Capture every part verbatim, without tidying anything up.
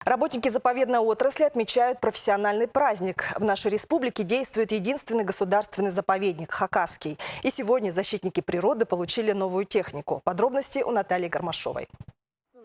Работники заповедной отрасли отмечают профессиональный праздник. В нашей республике действует единственный государственный заповедник — Хакасский. И сегодня защитники природы получили новую технику. Подробности у Натальи Гармашовой.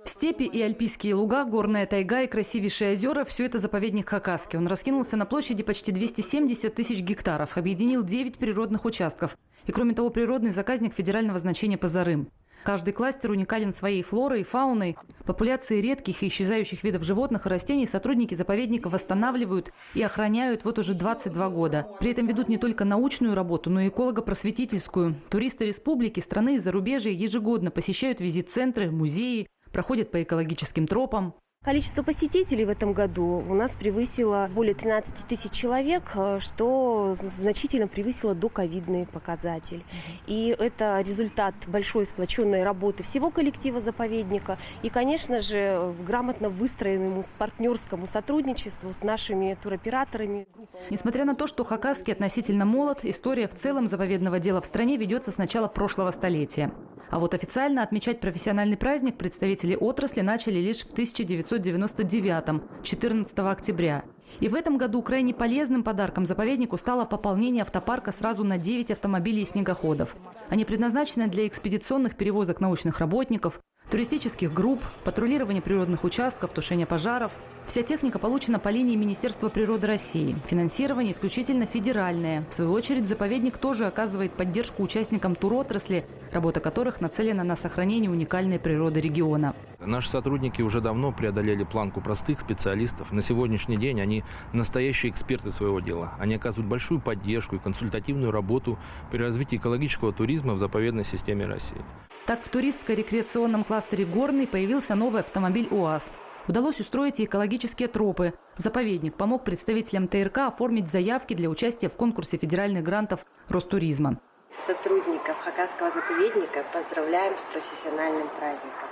Степи и альпийские луга, горная тайга и красивейшие озёра — всё это заповедник Хакасский. Он раскинулся на площади почти двести семьдесят тысяч гектаров, объединил девять природных участков. И, кроме того, природный заказник федерального значения Пазарым. Каждый кластер уникален своей флорой и фауной. Популяции редких и исчезающих видов животных и растений сотрудники заповедника восстанавливают и охраняют вот уже двадцать два года. При этом ведут не только научную работу, но и эколого-просветительскую. Туристы республики, страны и зарубежья ежегодно посещают визит-центры, музеи, проходят по экологическим тропам. Количество посетителей в этом году у нас превысило более тринадцати тысяч человек, э, что з-, значительно превысило доковидный показатель. И это результат большой сплочённой работы всего коллектива заповедника и, конечно же, грамотно выстроенному с-, партнёрскому сотрудничеству с нашими туроператорами. Несмотря на то, что Хакасский относительно молод, история в целом заповедного дела в стране ведётся с начала прошлого столетия. А вот официально отмечать профессиональный праздник представители отрасли начали лишь в тысяча девятьсот девяносто девятом, четырнадцатого октября. И в этом году крайне полезным подарком заповеднику стало пополнение автопарка сразу на девять автомобилей и снегоходов. Они предназначены для экспедиционных перевозок научных работников, туристических групп, патрулирования природных участков, тушения пожаров. Вся техника получена по линии Министерства природы России. Финансирование исключительно федеральное. В свою очередь, заповедник тоже оказывает поддержку участникам туротрасли, работа которых нацелена на сохранение уникальной природы региона. Наши сотрудники уже давно преодолели планку простых специалистов. На сегодняшний день они настоящие эксперты своего дела. Они оказывают большую поддержку и консультативную работу при развитии экологического туризма в заповедной системе России. Так, в туристско-рекреационном кластере «Горный» появился новый автомобиль УАЗ. Удалось устроить и экологические тропы. Заповедник помог представителям Т Р К оформить заявки для участия в конкурсе федеральных грантов Ростуризма. Сотрудников Хакасского заповедника поздравляем с профессиональным праздником.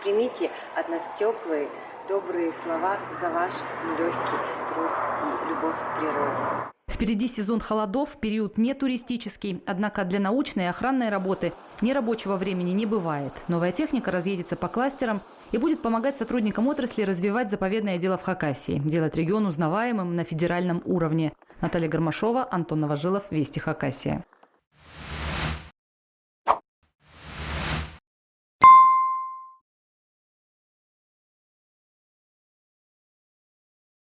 Примите от нас тёплые, добрые слова за ваш нелёгкий труд и любовь к природе. Впереди сезон холодов, период нетуристический, однако для научной и охранной работы нерабочего времени не бывает. Новая техника разъедется по кластерам и будет помогать сотрудникам отрасли развивать заповедное дело в Хакасии, делать регион узнаваемым на федеральном уровне. Наталья Гармашова, Антон Новожилов, «Вести Хакасия».